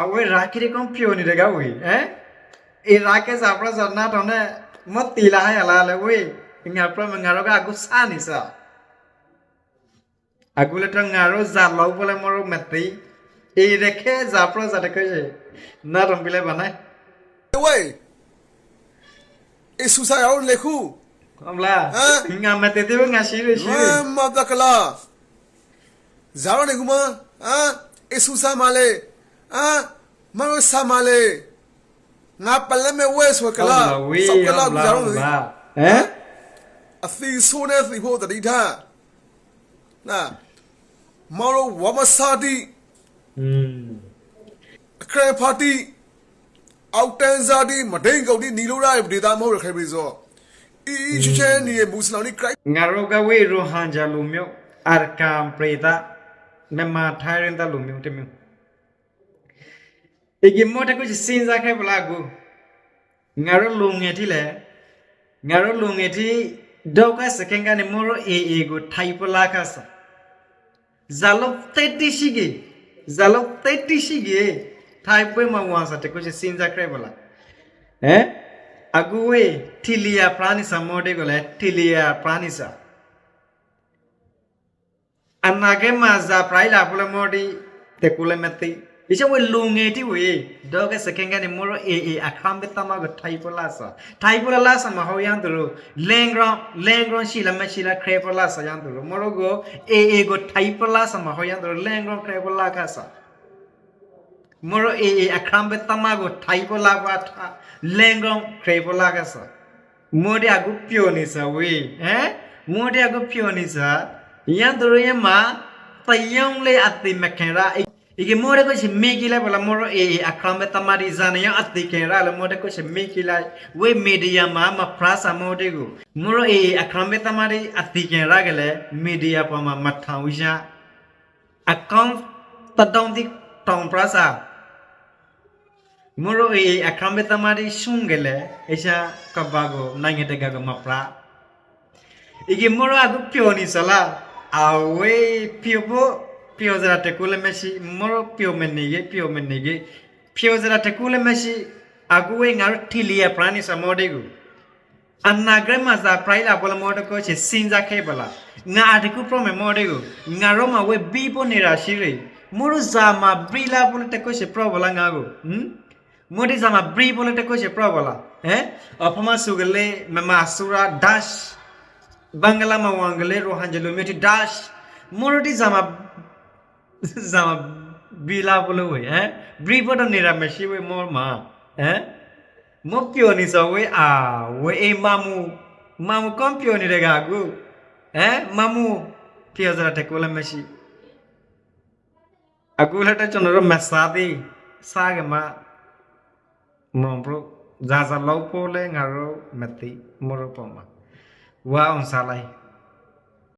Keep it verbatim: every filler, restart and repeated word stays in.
အဝဲရၤက့ၤတကီၢ်ပျိာ်န့ၣ်တဂၤဝဲ, အဲ? အရၤက့ၤစၢ်ပြၢစၢ်နါထီၣ်န့ၣ်, မ့ၢ်သ့လၢဟဲယၤလၢလဲၣ်ဝဲ, ငါပြၢမ့ၢ်ငါရကၢ်အကူစါန့ၣ်စၢ် အကူလၢတၢ်ငါရကၢ်စၢ်လီၤဖိလၢမ့ၢ်ရကၢ်မ့ၢ်သ့, အရၤက့ၤစၢ်ပြၢစၢ်တကၢၢ်ယဲၢ်, နါထီၣ်ပလဲၤဘၣ်န့ၣ်, ဝဲ အ့ၣ်စူးစၢ်ယၤအိၣ်လဲၤဃု, အဘျါ, ငါမ့ၢ်သ့သ့ဝဲငါဆံးရ့ၣ်ဆံးရ့ၣ်, မၤဘျါကလၤ, စၢ်လီၤန့ၣ်ဃုမး, အ့ၣ်စူးစၢ်မၤလဲၣ်, မၤရကၢ်စၢ်မၤလဲၣ်, ငါပလဲၤမ့ၢ်ဝဲဆိးကလၤ, စၢ်ကလၤစၢ်လီၤန့ၣ်, အသံၣ်ဆိန့ၣ်သံၣ်ဖိသဒံးထါ မ့ၢ်ရကၢ်ဝီမဆါဒံး, အခရံာ်ဖါတံၢ်, အောက်တန်းစားဒံး, မဒိကအိၣ်ဒံး, နံၤလိဒၣ်ပဒ့သးမ့ၢ်ရခဲဘ့ၣ်စီၤ, အံၤအံၤဆဲဆဲနံၤမူစလၣ်နံၤ ငါရကၢ်ဝဲ ရိုဟင်ဂျာလူမျိုး, အာရကန်ပြည်သား, မြန်မာတိုင်းရင်းသားလူမျိုးတစ်မျိုး, အံၤက့ၤမ့ၢ်တကီၢ်စံးစၢ်ခဲဘၣ်လၢအဂီၢ်, ငါရကၢ်လူငယ်ထံလဲၣ်, ငါရကၢ်လူငယ်ထံ, ဒီကစကဲကန့ၣ် မ့ၢ်ရကၢ် AA ကိုထိုင်ပလၢ်ခါစၢ်, စၢ်လီၤသ့တံၢ်ဆံးက့ၤ, စၢ်လီၤသ့တံၢ်ဆံးက့ၤ, ထိုင်ပွဲမှာဝင်စၢ်တကီၢ်စံးစၢ်ခဲဘၣ်လၢ, အဲ? အကူဝဲ, ထံလံယၤပြၢန့ၢ်စၢ်မ့ၢ်ဒ်ကီးလဲၣ်, ထံလံယၤပြၢန့ၢ်စၢ် အနာဂတ်မှာ စၢ်ပြၢလၢ်ဖိလၢမ့ၢ်ဒ်, တကူလၢမ့ၢ်သ့, ယဆၢဝဲလူငယ်ထံဝဲ, ဒီကစကဲကန့ၣ် မ့ၢ်ရကၢ် AA အခရံာ်မ့ၢ်သးမါကထိုင်ပလၢ်စၢ်, ထိုင်ပလၢ်လၢ်စၢ်မ့ၢ်ဟီယါတရူး, လင်းဒရုန်း, လင်းဒရုန်း ရှိလားမရှိလား ကြဲပလၢ်စၢ်ယါတရူး, မ့ၢ်ရကၢ် AA ကိုထိုင်ပလၢ်စၢ်မ့ၢ်ဟီယါတရူး, လင်းဒရုန်း ကြဲပလၢ်ခါစၢ် မ့ၢ်ရကၢ် AA အခရံာ်မ့ၢ်သးမါကထိုင်ပလၢ်ပှၤထါ, လင်းဒရုန်း ကြဲပလၢ်ခါစၢ်, မ့ၢ်ဒ်အကူပျိာ်န့ၢ်စၢ်ဝဲ, မ့ၢ်ဒ်အကူပျိာ်န့ၢ်စၢ်, ယါတရူးယမး, သယုံးလၢအသံၣ်မ့ၢ်ခဲရၣ်, အံၤက့ၤမ့ၢ်တကီၢ်စံးမ့ၢ်က့ၤလၢပှၤလၢ မ့ၢ်ရကၢ် AA အခရံာ်မ့ၢ်သးမါဒ် စၢ်နယါအသံၣ်ခဲရၣ်လၢ မ့ၢ်တကီၢ်စံးမ့ၢ်က့ၤလၢ, ဝဲ media မး မၤပြၢစၢ်မ့ၢ်ဒ်ကီး, မ့ၢ်ရကၢ် AA အခရံာ်မ့ၢ်သးမါဒ်အသံၣ်ခဲရၣ်ကလဲၣ်, media ပှၤမၤ မၤထီၣ်ဝံၤယါ account တဒိၣ်ဒံး ထောင်ပြၢစၢ်, မ့ၢ်ရကၢ် AA အခရံာ်မ့ၢ်သးမါဒ် ဆူၣ်ကလဲၣ်, အ့ရှါကီၢ်ဘၣ်ကီၢ် နိုင်ငံတကာကမၤပြၢ, အံၤက့ၤမ့ၢ်ရကၢ်အကူပျိာ်န့ၢ်စၢ်လၢ်, အဝဲပျိာ်ဖိ, ပျိာ်စၢ်တၢ်တကူလၢမ့ၢ်ဆံး, မ့ၢ်ရကၢ်ပျိာ်မ့ၢ်န့ၢ်ဂ့ၤ, ပျိာ်မ့ၢ်န့ၢ်ဂ့ၤ, ပျိာ်စၢ်တၢ်တကူလၢမ့ၢ်ဆံး, အကူဝဲ ငါရကၢ် ထံလံယၤပြၢန့ၢ်စၢ်မ့ၢ်ဒ်ကီး အနာဂတ်မှာ စၢ်ပြၢလၢ်ဖိလၢမ့ၢ်တကီၢ်စံးစၢ်ခဲဘၣ်လၢ်, ငါအတကူပြၢမ့ၢ်မ့ၢ်ဒ်ကီး, ငါရကၢ်မ့ၢ်ဝဲဘံဖိန့ၢ်ရၢ်ဆံးရ့ၣ်, မ့ၢ်ရကၢ် စၢ်မၤဘံလၢ်ဖိလၢတကီၢ်စံးပြၢဘၣ်လၢ် ငါကီး, မ့ၢ်ဒ် စၢ်မၤဘံဖိလၢတကီၢ်စံးပြၢဘၣ်လၢ်, အဖီမါစူၢ်ကလဲၣ်, မြန်မာအစိုးရ ဒါရှ်, ဘင်္ဂလားမၤဝဲကလဲၣ်, ရိုဟင်ဂျာလူမျိုးထံ ဒါရှ်, မ့ၢ်ရကၢ်ဒ် စၢ်မၤ စၢ်မၤဘံလၢ်ဖိလၢဝဲ, ဘံဖိဒီးန့ၢ်ရၢ်မ့ၢ်ဆံးဝဲမ့ၢ်မး, မ့ၢ်ပျိာ်န့ၢ်စၢ်ဝဲ အဝဲအ့ၣ် မၤမူ, မၤမူကီၢ်ပျိာ်န့ၢ်တဂၤအကူ, မၤမူ, ပျိာ်စၢ်တၢ်တကူလၢမ့ၢ်ဆံး, အကူလၢတၢ်ကၠီၣ်နရီမ့ၢ်စၢ်သ့, စၢ်ကမၤ မ့ၢ်ပြိာ်, စၢ်စၢ်လီၤဖိလၢငါရကၢ်မ့ၢ်သ့, မ့ၢ်ရကၢ်ပှၤမၤ, ဝါအီၣ်စၢ်လၢ်